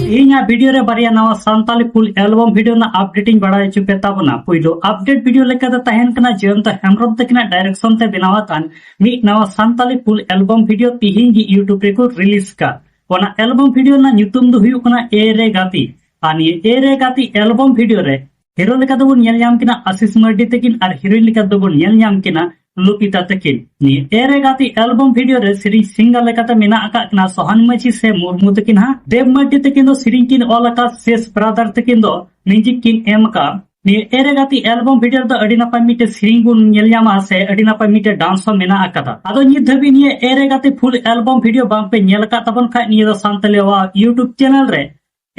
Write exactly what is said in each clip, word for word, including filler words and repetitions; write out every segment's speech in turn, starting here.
ᱛᱮᱦᱮᱧᱟᱜ ᱵᱷᱤᱰᱤᱭᱳ ᱨᱮ ᱵᱟᱨᱭᱟ ᱱᱟᱣᱟ ᱥᱟᱱᱛᱟᱞᱤ ᱯᱷᱩᱞ ᱮᱞᱵᱚᱢ ᱵᱷᱤᱰᱤᱭᱳ ᱨᱮᱱᱟᱜ ᱟᱯᱰᱮᱴ ᱤᱧ ᱵᱟᱲᱟᱭ ᱦᱚᱪᱚ ᱯᱮ ᱛᱟᱵᱚᱱᱟ᱾ ᱯᱩᱭᱞᱩ ᱟᱯᱰᱮᱴ ᱵᱷᱤᱰᱤᱭᱳ ᱞᱮᱠᱟᱛᱮ ᱛᱟᱦᱮᱱ ᱠᱟᱱᱟ ᱡᱚᱭᱚᱱᱛᱚ ᱦᱮᱢᱵᱨᱚᱢ ᱛᱟᱹᱠᱤᱱᱟᱜ ᱰᱟᱭᱨᱮᱠᱥᱚᱱ ᱛᱮ ᱵᱮᱱᱟᱣ ᱟᱠᱟᱱ ᱢᱤᱫ ᱱᱟᱣᱟ ᱥᱟᱱᱛᱟᱞᱤ ᱯᱷᱩᱞ ᱮᱞᱵᱚᱢ ᱵᱷᱤᱰᱤᱭᱳ ᱛᱮᱦᱮᱧ ᱜᱮ ᱭᱩᱴᱩᱵᱽ ᱨᱮᱠᱚ ᱨᱤᱞᱤᱡᱽ ᱠᱟᱜ᱾ ᱚᱱᱟ ᱮᱞᱵᱚᱢ ᱵᱷᱤᱰᱤᱭᱳ ᱨᱮᱱᱟᱜ ᱧᱩᱛᱩᱢ ᱫᱚ ᱦᱩᱭᱩᱜ ᱠᱟᱱᱟ ᱮ ᱨᱮ ᱜᱟᱛᱮ᱾ ᱟᱨ ᱱᱤᱭᱟᱹ ᱮ ᱨᱮ ᱜᱟᱛᱮ ᱮᱞᱵᱚᱢ ᱵᱷᱤᱰᱤᱭᱳ ᱨᱮ ᱦᱤᱨᱳ ᱞᱮᱠᱟ ᱛᱮᱵᱚᱱ ᱧᱮᱞ ᱧᱟᱢ ᱠᱤᱱᱟ ᱟᱥᱤᱥ ᱢᱟᱨᱰᱤ ᱛᱟᱹᱠᱤᱱ ᱟᱨ ᱦᱤᱨᱳᱭᱤᱱ ᱞᱮᱠᱟ ᱛᱮᱵᱚᱱ ᱧᱮᱞ ᱧᱟᱢ ᱠᱤᱱᱟ ᱞᱩᱯᱤᱛᱟ ᱛᱟᱹᱠᱤᱱ᱾ ᱱᱤᱭᱟᱹ ᱮ ᱨᱮ ᱜᱟᱛᱮ ᱮᱞᱵᱚᱢ ᱵᱷᱤᱰᱤᱭᱳ ᱨᱮ ᱥᱮᱨᱮᱧ ᱥᱤᱝᱜᱟᱨ ᱞᱮᱠᱟᱛᱮ ᱢᱮᱱᱟᱜ ᱟᱠᱟᱫ ᱠᱤᱱᱟ ᱥᱚᱦᱟᱱ ᱢᱟᱹᱡᱷᱤ ᱥᱮ ᱢᱩᱨᱢᱩ ᱛᱟᱹᱠᱤᱱ ᱦᱟᱸᱜ᱾ ᱫᱮᱵ ᱢᱟᱨᱰᱤ ᱛᱟᱹᱠᱤᱱ ᱫᱚ ᱥᱮᱨᱮᱧ ᱠᱤᱱ ᱚᱞ ᱟᱠᱟᱫ, ᱥᱮᱥ ᱵᱨᱟᱫᱟᱨ ᱛᱟᱹᱠᱤᱱ ᱫᱚ ᱢᱤᱣᱡᱤᱠ ᱠᱤᱱ ᱮᱢ ᱟᱠᱟᱫ᱾ ᱱᱤᱭᱟᱹ ᱮ ᱨᱮ ᱜᱟᱛᱮ ᱮᱞᱵᱚᱢ ᱵᱷᱤᱰᱤᱭᱳ ᱨᱮᱫᱚ ᱟᱹᱰᱤ ᱱᱟᱯᱟᱭ ᱢᱤᱫᱴᱮᱱ ᱥᱮᱨᱮᱧ ᱵᱚᱱ ᱧᱮᱞ ᱧᱟᱢᱟ ᱥᱮ ᱟᱹᱰᱤ ᱱᱟᱯᱟᱭ ᱢᱤᱫᱴᱮᱱ ᱰᱟᱱᱥ ᱦᱚᱸ ᱢᱮᱱᱟᱜ ᱟᱠᱟᱫᱟ᱾ ᱟᱫᱚ ᱱᱤᱛ ᱫᱷᱟᱹᱵᱤᱡ ᱱᱤᱭᱟᱹ ᱮ ᱨᱮ ᱜᱟᱛᱮ ᱯᱷᱩᱞ ᱮᱞᱵᱚᱢ ᱵᱷᱤᱰᱤᱭᱳ ᱵᱟᱝ ᱯᱮ ᱧᱮᱞ ᱟᱠᱟᱫ ᱛᱟᱵᱚᱱ ᱠᱷᱟᱡ, ᱱᱤᱭᱟᱹ ᱫᱚ ᱥᱟᱱᱛᱟᱞᱤ ᱟᱣᱟᱜ ᱭᱩᱴᱩᱵᱽ ᱪᱮᱱᱮᱞ ᱨᱮ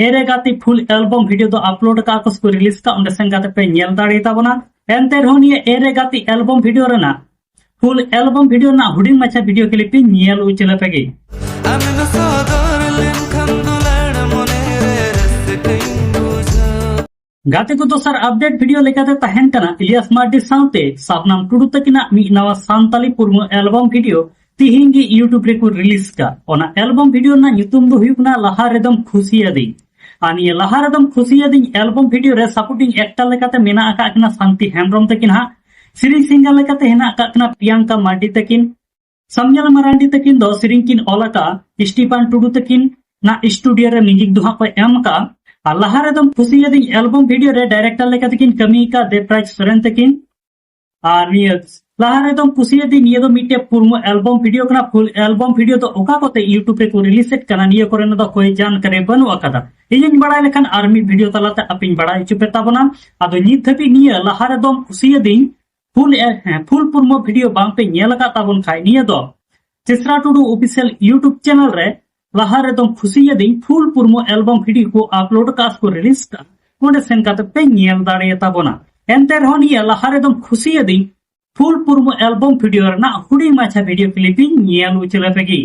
ᱮ ᱨᱮ ᱜᱟᱛᱮ ᱯᱷᱩᱞ ᱮᱞᱵᱚᱢ ᱵᱷᱤᱰᱤᱭᱳ ᱫᱚ ᱟᱯᱞᱳᱰ ᱟᱠᱟᱫ ᱠᱚ ᱥᱮ ᱠᱚ ᱨᱤᱞᱤᱡᱽ ᱟᱠᱟᱫ, ᱚᱸᱰᱮ ᱥᱮᱱ ᱠᱟᱛᱮ ᱯᱮ ᱧᱮᱞ ᱫᱟᱲᱮᱭᱟᱛᱟ ᱵᱚᱱᱟ᱾ ᱮᱱᱛᱮ ᱨᱮᱦᱚᱸ ᱱᱤᱭᱟᱹ ᱮ ᱨᱮ ᱜᱟᱛᱮ ᱮᱞᱵᱚᱢ ᱵᱷᱤᱰᱤᱭᱳ ᱨᱮᱱᱟᱜ ᱯᱷᱩᱞ ᱮᱞᱵᱚᱢ ᱵᱷᱤᱰᱤᱭᱳ ᱨᱮᱱᱟᱜ ᱦᱩᱰᱤᱧ ᱢᱟᱪᱷᱟ ᱵᱷᱤᱰᱤᱭᱳ ᱠᱞᱤᱯ ᱤᱧ ᱧᱮᱞ ᱩᱪᱟᱹᱲ ᱟᱯᱮ ᱜᱮ᱾ ᱟᱢᱮᱢ ᱥᱚᱫᱚᱨ ᱞᱮᱱᱠᱷᱟᱱ ᱫᱩᱞᱟᱹᱲ ᱢᱚᱱᱮ ᱨᱮ ᱨᱟᱹᱥᱠᱟᱹᱧ ᱵᱩᱡᱷᱟᱹᱣ᱾ ᱜᱟᱛᱮ ᱠᱚ, ᱫᱚᱥᱟᱨ ᱟᱯᱰᱮᱴ ᱵᱷᱤᱰᱤᱭᱳ ᱞᱮᱠᱟᱛᱮ ᱛᱟᱦᱮᱱ ᱠᱟᱱᱟ ᱤᱞᱤᱭᱟᱥ ᱢᱟᱨᱰᱤ ᱥᱟᱶᱛᱮ ᱥᱟᱵᱱᱟᱢ ᱴᱩᱰᱩ ᱛᱟᱹᱠᱤᱱᱟᱜ ᱢᱤᱫ ᱱᱟᱣᱟ ᱥᱟᱱᱛᱟᱞᱤ ᱯᱩᱨᱢᱩ ᱮᱞᱵᱚᱢ ᱵᱷᱤᱰᱤᱭᱳ ᱛᱤᱦᱤᱧ ᱜᱮ ᱭᱩᱴᱩᱵᱽ ᱨᱮᱠᱚ ᱨᱤᱞᱤᱡᱽ ᱠᱟᱜ᱾ ᱚᱱᱟ ᱮᱞᱵᱚᱢ ᱵᱷᱤᱰᱤᱭᱳ ᱨᱮᱱᱟᱜ ᱧᱩᱛᱩᱢ ᱫᱚ ᱦᱩᱭᱩᱜ ᱠᱟᱱᱟ ᱞᱟᱦᱟ ᱨᱮᱫᱚᱢ ᱠᱷᱩᱥᱤᱭᱟᱫᱤᱧ᱾ ᱟᱨ ᱱᱤᱭᱟᱹ ᱞᱟᱦᱟ ᱨᱮᱫᱚᱢ ᱠᱷᱩᱥᱤᱭᱟᱫᱤᱧ ᱮᱞᱵᱚᱢ ᱵᱷᱤᱰᱤᱭᱳ ᱨᱮ ᱥᱟᱯᱳᱨᱴᱤᱝ ᱮᱠᱴᱟᱨ ᱞᱮᱠᱟᱛᱮ ᱢᱮᱱᱟᱜ ᱟᱠᱟᱫ ᱠᱤᱱᱟ ᱥᱟᱱᱛᱤ ᱦᱮᱢᱵᱨᱚᱢ ᱛᱟᱹᱠᱤᱱ ᱦᱟᱸᱜ᱾ ᱥᱮᱨᱮᱧ ᱥᱤᱝᱜᱟᱨ ᱞᱮᱠᱟᱛᱮ ᱦᱮᱱᱟᱜ ᱟᱠᱟᱫ ᱠᱤᱱᱟ ᱯᱨᱤᱭᱟᱝᱠᱟ ᱢᱟᱨᱰᱤ ᱛᱟᱹᱠᱤᱱ᱾ ᱥᱟᱢᱭᱟᱞ ᱢᱟᱨᱟᱱᱰᱤ ᱛᱟᱹᱠᱤᱱ ᱫᱚ ᱥᱮᱨᱮᱧ ᱠᱤᱱ ᱚᱞ ᱟᱠᱟᱫᱼᱟ ᱥᱴᱤᱯᱷᱟᱱ ᱴᱩᱰᱩ ᱛᱟᱹᱠᱤᱱ ᱱᱟᱜ ᱥᱴᱩᱰᱤᱭᱳ ᱨᱮ ᱢᱤᱣᱡᱤᱠ ᱫᱚ ᱦᱟᱸᱜ ᱠᱚ ᱮᱢ ᱟᱠᱟᱫᱼᱟ᱾ ᱟᱨ ᱞᱟᱦᱟ ᱨᱮᱫᱚᱢ ᱠᱷᱩᱥᱤᱭᱟᱫᱤᱧ ᱮᱞᱵᱚᱢ ᱵᱷᱤᱰᱤᱭᱳ ᱨᱮ ᱰᱟᱭᱨᱮᱠᱴᱚᱨ ᱞᱮᱠᱟ ᱛᱮᱠᱤᱱ ᱠᱟᱹᱢᱤ ᱟᱠᱟᱫ ᱫᱮᱵᱽᱨᱟᱡᱽ ᱥᱚᱨᱮᱱ ᱛᱟᱹᱠᱤᱱ᱾ ᱟᱨ ᱱᱤᱭᱟᱹ ᱞᱟᱦᱟ ᱨᱮᱫᱚᱢ ᱠᱩᱥᱤᱭᱟᱫᱤᱧ, ᱱᱤᱭᱟᱹ ᱫᱚ ᱢᱤᱫᱴᱮᱡ ᱯᱩᱨᱢᱩ ᱮᱞᱵᱚᱢ ᱵᱷᱤᱰᱤᱭᱳ ᱠᱟᱱᱟ᱾ ᱯᱷᱩᱞ ᱮᱞᱵᱚᱢ ᱵᱷᱤᱰᱤᱭᱳ ᱫᱚ ᱚᱠᱟ ᱠᱚᱛᱮ ᱭᱩᱴᱩᱵᱽ ᱨᱮᱠᱚ ᱨᱤᱞᱤᱡᱽ ᱮᱫ ᱠᱟᱱᱟ, ᱱᱤᱭᱟᱹ ᱠᱚᱨᱮᱱᱟᱜ ᱫᱚ ᱠᱚᱭ ᱡᱟᱱᱠᱟᱨᱤ ᱵᱟᱹᱱᱩᱜ ᱟᱠᱟᱫᱟ᱾ ᱤᱧᱤᱧ ᱵᱟᱲᱟᱭ ᱞᱮᱠᱷᱟᱱ ᱟᱨ ᱢᱤᱫ ᱵᱷᱤᱰᱤᱭᱳ ᱛᱟᱞᱟᱛᱮ ᱟᱯᱮᱧ ᱵᱟᱲᱟᱭ ᱦᱚᱪᱚ ᱯᱮ ᱛᱟᱵᱚᱱᱟ᱾ ᱟᱫᱚ ᱱᱤᱛ ᱫᱷᱟᱹᱵᱤᱡ ᱱᱤᱭᱟᱹ ᱞᱟᱦᱟ ᱨᱮᱫᱚᱢ ᱠᱩᱥᱤᱭᱟᱫᱤᱧ ᱯᱷᱩᱞ ᱮ-, ᱦᱮᱸ, ᱯᱷᱩᱞ ᱯᱩᱨᱢᱩ ᱵᱷᱤᱰᱤᱭᱳ ᱵᱟᱝ ᱯᱮ ᱧᱮᱞ ᱟᱠᱟᱫ ᱛᱟᱵᱚᱱ ᱠᱷᱟᱡ, ᱱᱤᱭᱟᱹ ᱫᱚ ᱪᱮᱥᱨᱟ ᱴᱩᱰᱩ ᱚᱯᱷᱤᱥᱤᱭᱟᱞ ᱭᱩᱴᱩᱵᱽ ᱪᱮᱱᱮᱞ ᱨᱮ ᱞᱟᱦᱟ ᱨᱮᱫᱚᱢ ᱠᱷᱩᱥᱤᱭᱟᱫᱤᱧ ᱯᱷᱩᱞ ᱯᱩᱨᱢᱩ ᱮᱞᱵᱚᱢ ᱵᱷᱤᱰᱤᱭᱳ ᱠᱚ ᱟᱯᱞᱳᱰ ᱟᱠᱟᱫ ᱥᱮ ᱠᱚ ᱨᱤᱞᱤᱡᱽ ᱟᱠᱟᱫ, ᱚᱸᱰᱮ ᱥᱮᱱ ᱠᱟᱛᱮ ᱯᱮ ᱧᱮᱞ ᱫᱟᱲᱮᱭᱟᱛᱟ ᱵᱚᱱᱟ᱾ ᱮᱱᱛᱮ ᱨᱮᱦᱚᱸ ᱱᱤᱭᱟᱹ ᱞᱟᱦᱟ ᱨᱮᱫᱚᱢ ᱠᱷᱩᱥᱤᱭᱟᱫᱤᱧ ᱯᱷᱩᱞ ᱯᱩᱨᱢᱩ ᱮᱞᱵᱚᱢ ᱵᱷᱤᱰᱤᱭᱳ ᱨᱮᱱᱟᱜ ᱦᱩᱰᱤᱧ ᱢᱟᱪᱷᱟ ᱵᱷᱤᱰᱤᱭᱳ ᱠᱞᱤᱯ ᱤᱧ ᱧᱮᱞ ᱩᱪᱟᱹᱲ ᱟᱯᱮ ᱜᱮ᱾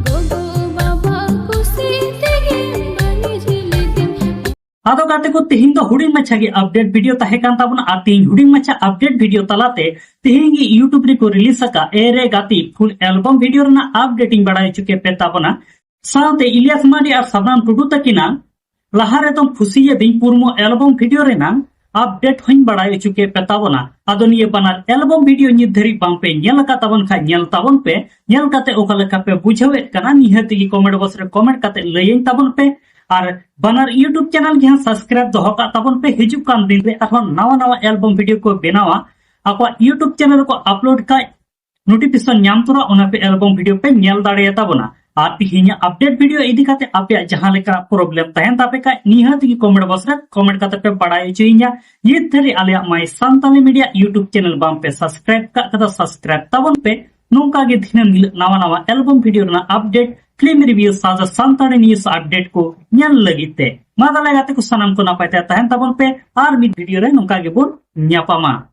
ᱜᱚᱜᱚ ᱵᱟᱵᱟ ᱠᱩᱥᱤ ᱛᱮᱜᱮ ᱵᱟᱹᱱᱤᱡ ᱞᱮᱫᱮᱢ᱾ ᱟᱫᱚ ᱜᱟᱛᱮ ᱠᱚ, ᱛᱤᱦᱤᱧ ᱫᱚ ᱦᱩᱰᱤᱧ ᱢᱟᱪᱷᱟ ᱜᱮ ᱟᱯᱰᱮᱴ ᱵᱷᱤᱰᱤᱭᱳ ᱛᱟᱦᱮᱸ ᱠᱟᱱ ᱛᱟᱵᱚᱱᱟ᱾ ᱟᱨ ᱛᱤᱦᱤᱧ ᱦᱩᱰᱤᱧ ᱢᱟᱪᱷᱟ ᱟᱯᱰᱮᱴ ᱵᱷᱤᱰᱤᱭᱳ ᱛᱟᱞᱟᱛᱮ ᱛᱤᱦᱤᱧ ᱜᱮ ᱭᱩᱴᱩᱵᱽ ᱨᱮᱠᱚ ᱨᱤᱞᱤᱡᱽ ᱟᱠᱟᱫ ᱮ ᱨᱮ ᱜᱟᱛᱮ ᱯᱷᱩᱞ ᱮᱞᱵᱚᱢ ᱵᱷᱤᱰᱤᱭᱳ ᱨᱮᱱᱟᱜ ᱟᱯᱰᱮᱴ ᱤᱧ ᱵᱟᱲᱟᱭ ᱦᱚᱪᱚ ᱠᱮᱫ ᱯᱮ ᱛᱟᱵᱚᱱᱟ᱾ ᱥᱟᱶᱛᱮ ᱤᱞᱤᱭᱟᱥ ᱢᱟᱨᱰᱤ ᱟᱨ ᱥᱟᱫᱟᱢ ᱴᱩᱰᱩ ᱛᱟᱹᱠᱤᱱᱟᱜ ᱞᱟᱦᱟ ᱨᱮᱫᱚᱢ ᱠᱷᱩᱥᱤᱭᱟᱹᱫᱤᱧ ᱯᱩᱨᱢᱚ ᱮᱞᱵᱚᱢ ᱵᱷᱤᱰᱤᱭᱳ ᱨᱮᱱᱟᱜ ᱟᱯᱰᱮᱴ ᱦᱚᱸᱧ ᱵᱟᱲᱟᱭ ᱦᱚᱪᱚ ᱠᱮᱫ ᱯᱮ ᱛᱟᱵᱚᱱᱟ᱾ ᱟᱫᱚ ᱱᱤᱭᱟᱹ ᱵᱟᱱᱟᱨ ᱮᱞᱵᱚᱢ ᱵᱷᱤᱰᱤᱭᱳ ᱱᱤᱛ ᱫᱷᱟᱹᱨᱤᱡ ᱵᱟᱝᱯᱮ ᱧᱮᱞ ᱟᱠᱟᱫ ᱛᱟᱵᱚᱱ ᱠᱷᱟᱱ ᱧᱮᱞ ᱛᱟᱵᱚᱱ ᱯᱮ᱾ ᱧᱮᱞ ᱠᱟᱛᱮ ᱚᱠᱟ ᱞᱮᱠᱟ ᱯᱮ ᱵᱩᱡᱷᱟᱹᱣᱮᱫ ᱠᱟᱱᱟ ᱱᱤᱦᱟᱹᱛ ᱜᱮ ᱠᱚᱢᱮᱱᱴ ᱵᱚᱠᱥ ᱨᱮ ᱠᱚᱢᱮᱱᱴ ᱠᱟᱛᱮ ᱞᱟᱹᱭᱟᱹᱧ ᱛᱟᱵᱚᱱ ᱯᱮ᱾ ᱟᱨ ᱵᱟᱱᱟᱨ ᱤᱭᱩᱴᱩᱵᱽ ᱪᱮᱱᱮᱞ ᱜᱮ ᱦᱟᱸᱜ ᱥᱟᱵᱥᱠᱨᱟᱭᱤᱵ ᱫᱚᱦᱚ ᱠᱟᱜ ᱛᱟᱵᱚᱱ ᱯᱮ᱾ ᱦᱤᱡᱩᱜ ᱠᱟᱱ ᱫᱤᱱ ᱨᱮ ᱟᱨᱦᱚᱸ ᱱᱟᱣᱟ ᱱᱟᱣᱟ ᱮᱞᱵᱚᱢ ᱵᱷᱤᱰᱤᱭᱳ ᱠᱚ ᱵᱮᱱᱟᱣᱟ, ᱟᱠᱚᱣᱟᱜ ᱤᱭᱩᱴᱩᱵᱽ ᱪᱮᱱᱮᱞ ᱨᱮᱠᱚ ᱟᱯᱞᱳᱰ ᱠᱷᱟᱡ ᱱᱳᱴᱤᱯᱷᱤᱠᱮᱥᱚᱱ ᱧᱟᱢ ᱛᱚᱨᱟ ᱚᱱᱟ ᱯᱮ ᱮᱞᱵᱚᱢ ᱵᱷᱤᱰᱤᱭᱳ ᱯᱮ ᱧᱮᱞ ᱫᱟᱲᱮᱭᱟᱛᱟ ᱵᱚᱱᱟ᱾ ᱟᱨ ᱛᱤᱦᱤᱧᱟᱜ ᱟᱯᱰᱮᱴ ᱵᱷᱤᱰᱤᱭᱳ ᱤᱫᱤ ᱠᱟᱛᱮ ᱟᱯᱮᱭᱟᱜ ᱡᱟᱦᱟᱸ ᱞᱮᱠᱟ ᱯᱨᱚᱵᱞᱮᱢ ᱛᱟᱦᱮᱱ ᱛᱟᱯᱮ ᱠᱷᱟᱡ ᱱᱤᱦᱟᱹᱛ ᱜᱮ ᱠᱚᱢᱮᱱᱴ ᱵᱚᱠᱥ ᱨᱮ ᱠᱚᱢᱮᱱᱴ ᱠᱟᱛᱮ ᱯᱮ ᱵᱟᱲᱟᱭ ᱦᱚᱪᱚᱭᱤᱧᱟ᱾ ᱱᱤᱛ ᱫᱷᱟᱹᱨᱤᱡ ᱟᱞᱮᱭᱟᱜ ᱢᱟᱭ ᱥᱟᱱᱛᱟᱞᱤ ᱢᱤᱰᱤᱭᱟ ᱤᱭᱩᱴᱩᱵᱽ ᱪᱮᱱᱮᱞ ᱵᱟᱝ ᱯᱮ ᱥᱟᱵᱥᱠᱨᱟᱭᱤᱵ ᱠᱟᱜ ᱠᱷᱟᱡ ᱫᱚ ᱥᱟᱵᱥᱠᱨᱟᱭᱤᱵ ᱛᱟᱵᱚᱱ ᱯᱮ᱾ ᱱᱚᱝᱠᱟ ᱜᱮ ᱫᱤᱱᱟᱹᱢ ᱦᱤᱞᱳᱜ ᱱᱟᱣᱟ ᱱᱟᱣᱟ ᱮᱞᱵᱚᱢ ᱵᱷᱤᱰᱤᱭᱳ ᱨᱮᱱᱟᱜ ᱟᱯᱰᱮᱴ, ᱯᱷᱤᱞᱢ ᱨᱤᱵᱷᱤᱭᱩ ᱥᱟᱶᱛᱮ ᱥᱟᱱᱛᱟᱲᱤ ᱱᱤᱭᱩᱡᱽ ᱟᱯᱰᱮᱴ ᱠᱚ ᱧᱮᱞ ᱞᱟᱹᱜᱤᱫ ᱛᱮ᱾ ᱢᱟ ᱛᱟᱦᱞᱮ ᱜᱟᱛᱮ ᱠᱚ ᱥᱟᱱᱟᱢ ᱠᱚ ᱱᱟᱯᱟᱭ ᱛᱮ ᱛᱟᱦᱮᱱ ᱛᱟᱵᱚᱱ ᱯᱮ, ᱟᱨ ᱢᱤᱫ ᱵᱷᱤᱰᱤᱭᱳ ᱨᱮ ᱱᱚᱝᱠᱟ ᱜᱮᱵᱚᱱ ᱧᱟᱯᱟᱢᱟ᱾